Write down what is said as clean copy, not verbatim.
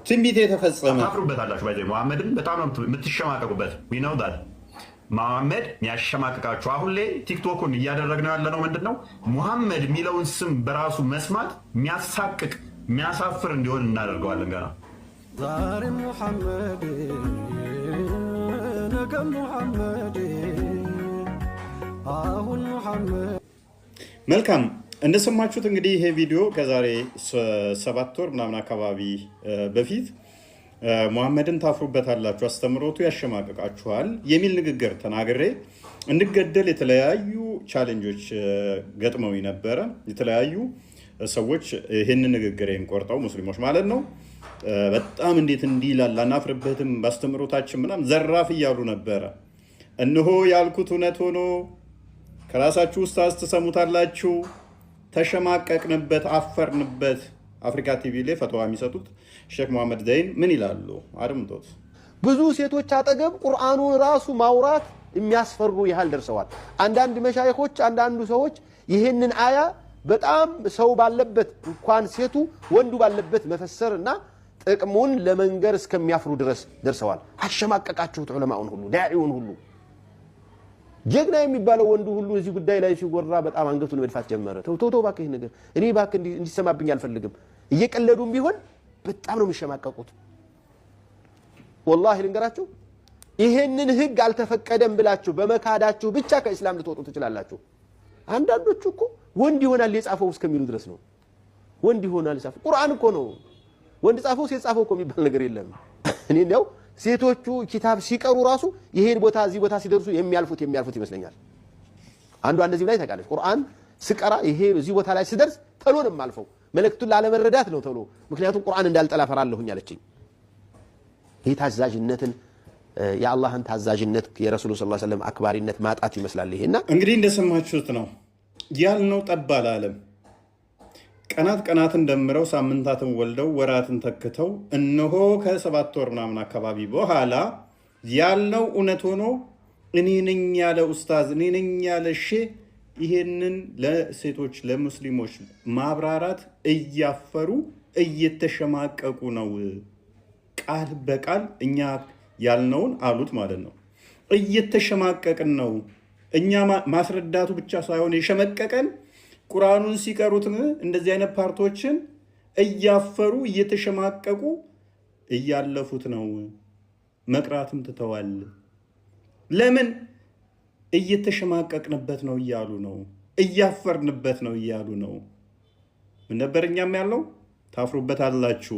ትንቢት የተፈጸመ። ታፍሩበታላችሁ። By the way መሐመድን በጣም ነው የምትሸማቀቁበት። We know that መሐመድ የሚያሸማቅቃችሁ። አሁን ላይ ቲክቶኩን እያደረግነው ያለነው ምንድን ነው? ሙሐመድ የሚለውን ስም በራሱ መስማት የሚያሳቅቅ፣ የሚያሳፍር እንዲሆን እናደርገዋለን ገና። ዛሬ ሙሐመድ፣ ነገ ሙሐመድ፣ አሁን ሙሐመድ። መልካም፣ እንደሰማችሁት እንግዲህ ይሄ ቪዲዮ ከዛሬ 7 ወር ምናምን አካባቢ በፊት ሙሐመድን ታፍሩበታላችሁ፣ አስተምሮቱ ያሸማቅቃችኋል የሚል ንግግር ተናግሬ እንድገደል የተለያዩ challenge ኦች ገጥመው ነበረ። የተለያዩ ሰዎች ይህንን ንግግሬን ቆርጠው፣ ሙስሊሞች ማለት ነው፣ በጣም እንዴት እንዲህ ይላል፣ አናፍርበትም፣ በአስተምሮታችን ምናምን ዘራፍ እያሉ ነበረ። እነሆ ያልኩት እውነት ሆኖ ከራሳችሁ ኡስታዝ ትሰሙታላችሁ። ተሸማቀቅንበት፣ አፈርንበት። አፍሪካ ቲቪ ላይ ፈትዋ የሚሰጡት ሼክ መሐመድ ዘይን ምን ይላሉ? አድምጦት። ብዙ ሴቶች አጠገብ ቁርአኑን ራሱ ማውራት የሚያስፈሩ ያህል ደርሰዋል። አንዳንድ መሻይኾች፣ አንዳንዱ ሰዎች ይህንን አያ በጣም ሰው ባለበት፣ እንኳን ሴቱ ወንዱ ባለበት መፈሰር እና ጥቅሙን ለመንገር እስከሚያፍሩ ድረስ ደርሰዋል። አሸማቀቃችሁት ዑለማውን ሁሉ፣ ዳዒውን ሁሉ። ጀግና የሚባለው ወንዱ ሁሉ እዚህ ጉዳይ ላይ ሲወራ በጣም አንገቱን መድፋት ጀመረ። ተው ተው ተው እባክህ፣ ይህ ነገር እኔ እባክህ እንዲሰማብኝ አልፈልግም። እየቀለዱም ቢሆን በጣም ነው የሚሸማቀቁት። ወላሂ ልንገራችሁ፣ ይሄንን ህግ አልተፈቀደም ብላችሁ በመካዳችሁ ብቻ ከኢስላም ልትወጡ ትችላላችሁ። አንዳንዶቹ እኮ ወንድ ይሆናል የጻፈው እስከሚሉ ድረስ ነው። ወንድ ይሆናል የጻፈው፣ ቁርአን እኮ ነው። ወንድ ጻፈው ሴት ጻፈው እኮ የሚባል ነገር የለም። እኔ እንዲያው ሴቶቹ ኪታብ ሲቀሩ ራሱ ይሄን ቦታ እዚህ ቦታ ሲደርሱ የሚያልፉት ይመስለኛል። አንዷ እንደዚህ ላይ ታውቃለች። ቁርአን ስቀራ ይሄ እዚህ ቦታ ላይ ስደርስ ተሎ ነው የማልፈው፣ መልእክቱን ላለመረዳት ነው ተሎ፣ ምክንያቱም ቁርአን እንዳልጠላ ፈራለሁኝ አለችኝ። ይህ ታዛዥነትን፣ የአላህን ታዛዥነት፣ የረሱሉ ስ ሰለም አክባሪነት ማጣት ይመስላል ይሄና። እንግዲህ እንደሰማችሁት ነው፣ ያልነው ጠብ አላለም። ቀናት ቀናትን ደምረው፣ ሳምንታትን ወልደው፣ ወራትን ተክተው እነሆ ከ7 ወር ምናምን አካባቢ በኋላ ያልነው እውነት ሆኖ እኔ ነኝ ያለ ኡስታዝ፣ እኔ ነኝ ያለ ሼህ ይሄንን ለሴቶች ለሙስሊሞች ማብራራት እያፈሩ እየተሸማቀቁ ነው። ቃል በቃል እኛ ያልነውን አሉት ማለት ነው። እየተሸማቀቅን ነው። እኛ ማስረዳቱ ብቻ ሳይሆን የሸመቀቀን ቁርአኑን ሲቀሩት እንደዚህ አይነት part ኦችን እያፈሩ እየተሸማቀቁ እያለፉት ነው። መቅራትም ትተዋል። ለምን? እየተሸማቀቅንበት ነው እያሉ ነው። እያፈርንበት ነው እያሉ ነው። ምን ነበር እኛም ያለው? ታፍሩበታላችሁ።